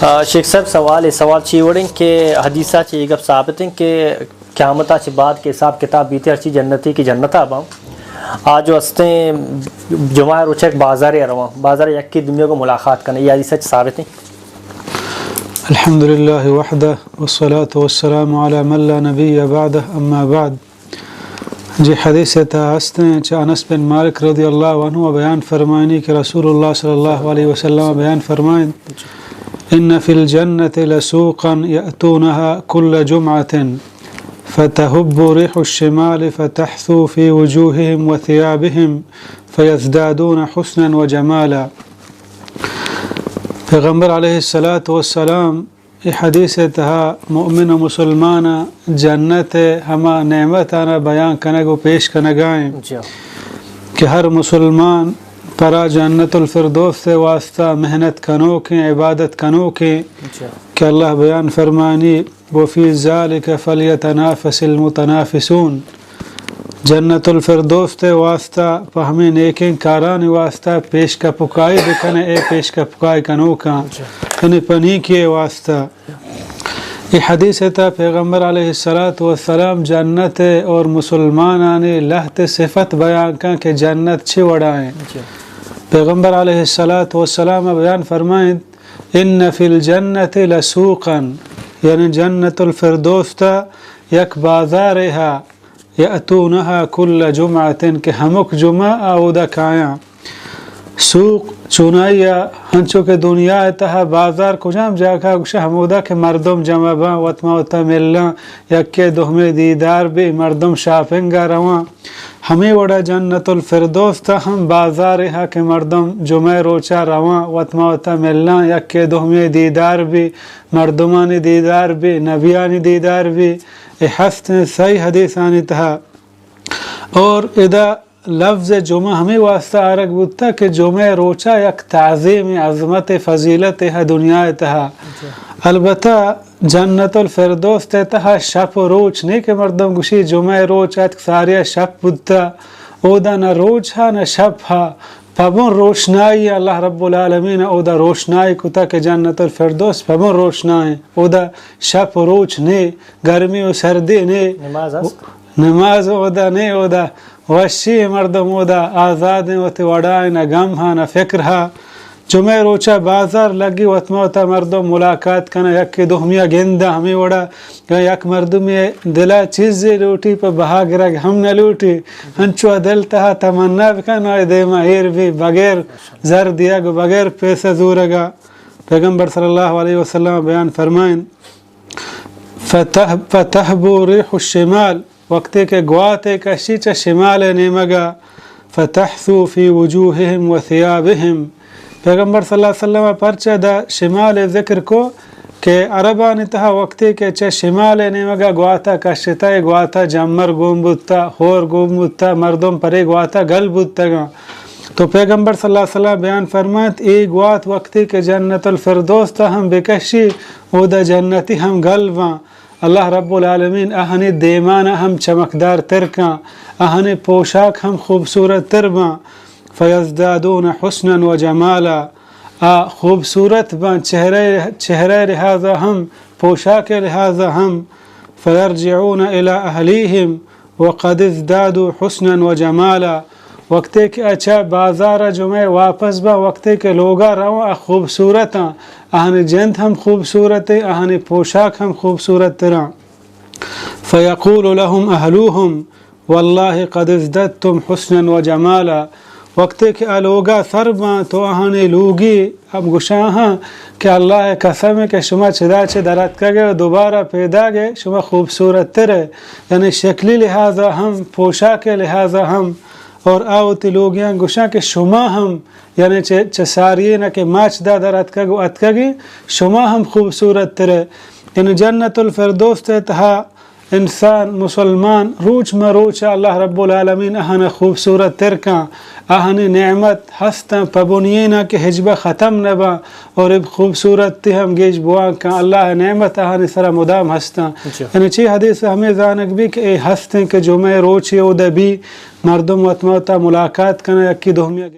آ، شیخ صاحب، سوال، اے سوال چی وڑیں کہ حدیثا چی اے گپ ثابت ہیں کہ قیامتا چی بعد کہ حساب کتاب بیتے، ہرچی جنتی کی جنتا باں، آ جو ہستیں جمعہ روچ یک بازار رواں، بازار یکی دنیا کو ملاقات کرنے، یہ حدیثا چی ثابت ہیں؟ الحمد لله وحده والصلاة والسلام على من لا نبي بعده، أما بعد. جی، حدیث تہا ہستیں، چہ انس بن مالک رضی اللہ عنہ بیان فرمائنی کہ رسول اللہ صلی اللہ علیہ وسلم بیان فرمائن: إن في الجنة لسوقا يأتونها كل جمعة فتهب ريح الشمال فتحثو في وجوههم وثيابهم فيزدادون حسنا وجمالا. پیغمبر علیہ الصلاة والسلام اے حدیث ءِ تہا مؤمن و مسلمان ءَ جنت ءِ ہما نعمت آناں بیان کنگ و پیش کنگا ایں جی۔ کہ ہر مسلمان پرا جنت الفردوس ءِ واسطہ محنت کنوکیں، عبادت کنوکیں جی۔ کہ اللہ بیان فرمانی: وفي ذلك فليتنافس المتنافسون. جنت الفردوس ءِ واسطہ، پہ ہمے نیکیں کارانی واسطہ پیش کپکائی بکن، اے پیش کپکائی کنوکاں، جی۔ یعنی پہ نیکی ءِ واسطہ۔ اے حدیث ءِ تہا پیغمبر علیہ الصلاة والسلام جنت ءِ اور مسلمانانی لہتے صفت بیان کن کہ جنت چی وڑا ایں۔ جی۔ پیغمبر علیہ الصلاة والسلام بیان فرمائیں: إن في الجنة لسوقا، یعنی جنت الفردوس تہا یک بازارے ہا، يأتونها كل جمعة، کہ ہمک جمعہ آ اودا کایاں۔ سوق چونائی ءَ ہنچو کہ دنیا ءِ تہا بازار کجام جاگہ گوشہ ہمودا کہ مردم جمع باں، وت ما وتا ملاں، یکے دومی دیدار بی، مردم شاپنگ ءَ رواں۔ ہمے وڑا جنت الفردوس تہا ہم بازارے ہا کہ مردم جمعہ روچا رواں، وت ما وتا ملاں، یکے دومی دیدار بی، مردمانی دیدار بی، نبیانی دیدار بی۔ اے ہستیں صحیح حدیثانی تہا۔ اور ادا لفظ جمعہ ہمے واسطہ آرگ بوتا کہ جمعہ روچا یک تعظیم، عظمت، فضیلت ہے دنیا تہا۔ جی۔ البتہ جنت الفردوس تے تہا شپ و روچ نے کہ مردم گوشی جمعہ روچ اتک ساریا شپ بوتا، اودا نہ روچ ہا نہ شپ ہا، پبن روشنائی، اللہ رب العالمین اودا روشنائی کتا کہ جنت الفردوس پبن روشنائی، اودا شپ و روچ نے، گرمی و سردی نے۔ نماز است؟ نماز اودا نے، اودا وشی مردم اودا آزاد ہیں، وتی وڑا نہ غم ہا نہ فکر ہا۔ جمعہ روچا بازار لگی، وت ما وتا مردم ملاقات کنا، یکے دومیا گندا ہمے وڑا، یا یک مردمی دلا چیزے لوٹی پہ بہا گرگ ہم نہ لوٹی، ہنچو دل تہا تمنا بکن، آئی دیما ایر بی بغیر زر دیگ و بغیر پیسہ زورگا۔ پیغمبر صلی اللہ علیہ وسلم بیان فرمائن، فتح-، فتهب ريح الشمال، وقتے کہ گواتے کشی چہ شمال نیمگا، فتحثو في وجوههم وثيابهم۔ پیغمبر صلی اللہ علیہ وسلم پرچہ دا شمال ذکر کو کہ عربانی تہا وقتے کہ چہ شمال نیمگا گواتا کشتا، اے گواتا جمر گون بوتا، ہور گون بوتا، مردم پرے گواتا گل بوتگاں۔ تو پیغمبر صلی اللہ علیہ وسلم بیان فرمائت، اے گوات وقتے کہ جنت الفردوس تا ہم بکشی، اودا جنتی ہم گل باں۔ اللہ رب العالمین آہانی دیمان ہم چمکدار تر کن، آہانی پوشاک ہم خوبصورت تر باں۔ فیزدادون حسنا و جمالا، آ خوبصورت باں، چہرہ، چہرہ لحاظا ہم، پوشاک لحاظا ہم۔ فیرجعون الی اہلیہم وقد ازدادوا حسنا و جمالا۔ وقتے کہ اچا بازار جمعہ واپس با، وقتے کہ لوگا رواں، آ خوبصورتاں، آہانی جند ہم خوبصورت، آہانی پوشاک ہم خوبصورت تراں۔ فیقول لهم اہلوہم واللہ قد ازددتم حسنا و جمالا۔ وقتے کہ آ لوگا سر باں تو آہانی لوگی ہم گشاں ہاں کہ اللہ قسم ہے کہ شما چدا چہ در اتکگے و دوبارہ پیداگے، شما خوبصورت ترے، یعنی شکلی لحاظا ہم، پوشاک لحاظا ہم، اور آ وتی لوگیاں گشاں کہ شما ہم، یعنی چہ، چہ سارینا کہ ما چدا در اتکگ و اتکگیں، شما ہم خوبصورت ترے۔ یعنی جنت الفردوس تے تہا انسان، مسلمان، روچ مہ روچ اللہ رب العالمین آہانا خوبصورت تر کن، آہانی نعمت ہستاں پہ بنینا کہ ہچبر ختم نہ باں، اور اب خوبصورتی ہم گیج بوان کن، اللہ نعمت آہانی سرا مدام ہستاں۔ جی۔ یعنی چی حدیث ہمیں زانگ بی کہ اے ہستیں کہ جمعہ روچی اودا بی، مردم وت مہ وتا ملاقات کن، یکی دومیا